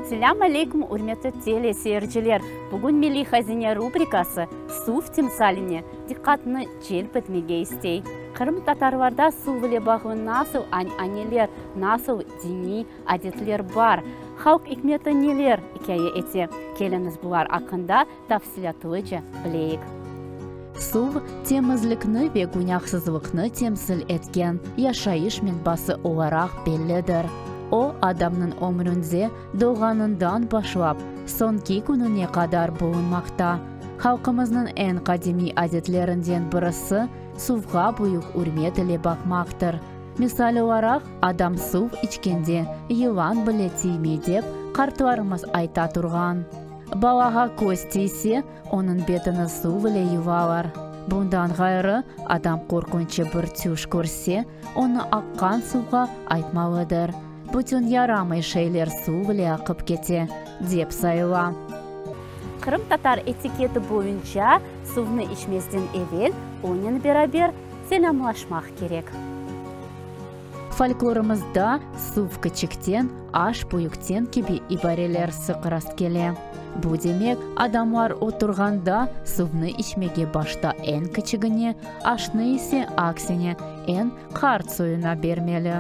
Selâm aleyküm, ürmetli teleseyirciler! Bugün Milliy hazine rubrikası suv timsaline diqqatnı celp etmege istey. Qırımtatarlarda suv ile bağlı nasıl ananeler, nasıl diniy adetler bar, halq ikmeti neler ikâye ete? Keliñiz bular aqqında tafsilâtlıca bileyik. Suv, temizlikni ve günâhsızlıqnı temsil etken yaşayış menbası olaraq bellidir. O, adamnıñ ömründe doğğanından başlap, soñki kününe qadar bulunmaqta. Halqımıznıñ eñ qadimiy adetlerinden birisi, suvğa büyük ürmet ile baqmaqtır. Misal olaraq, adam suv içkende yılan bile tiymey dep, qartlarımız ayta turğan. Balağa köz tiyse, onıñ betini suv ile yuvalar. Bundan ğayrı, adam qorqunçı bir tüş körse, onı aqqan suvğa aytmalıdır. Bütün yaramay şeyler suv ile aqıp kete, dep sayıla. Qırımtatar etiketi boyunca suvnı içmezden evel onen beraber selâmlaşmaq kerek. Folklorımızda suv kiçikten, aş büyükten kibi ibareler sıq rastkele. Bu demek, adamlar oturğanda suvnı içmege başta eñ kiçigine, aşnı ise, aksine, eñ qart soyuna bermeli.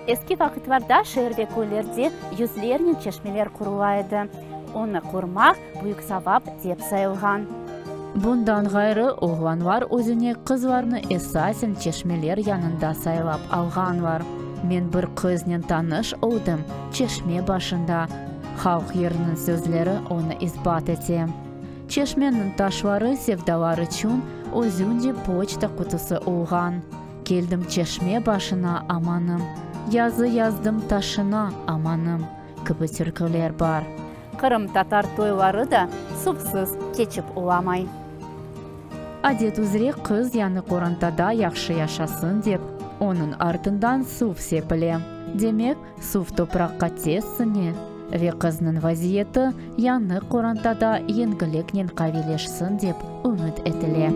Eski vaqıtlarda şeer ve köylerde yüzlernen çeşmeler qurula edi. Onı qurmaq büyük savap dep sayılğan. Bundan ğayrı, oğlanlar özüne qızlarnı esasen çeşmeler yanında saylap alğanlar. Men bir qıznen tanış oldım, çeşme başında. Halq yırınıñ sözleri onı isbat ete. Çeşmeniñ taşları sevdalar içün özünce poçta qutusı olğan. Keldim çeşme başına, amanım, Yazı yazdım taşına, amanım, kibi türküler bar. Qırımtatar toyları da suvsız keçip olamay. Adet üzre qız yañı qorantada yahşı yaşasın dep, onıñ artından suv sepile. Demek, suv topraqqa tez siñe ve qıznıñ vaziyeti yañı qorantada yengilliknen qaviyleşsin dep ümüt etile.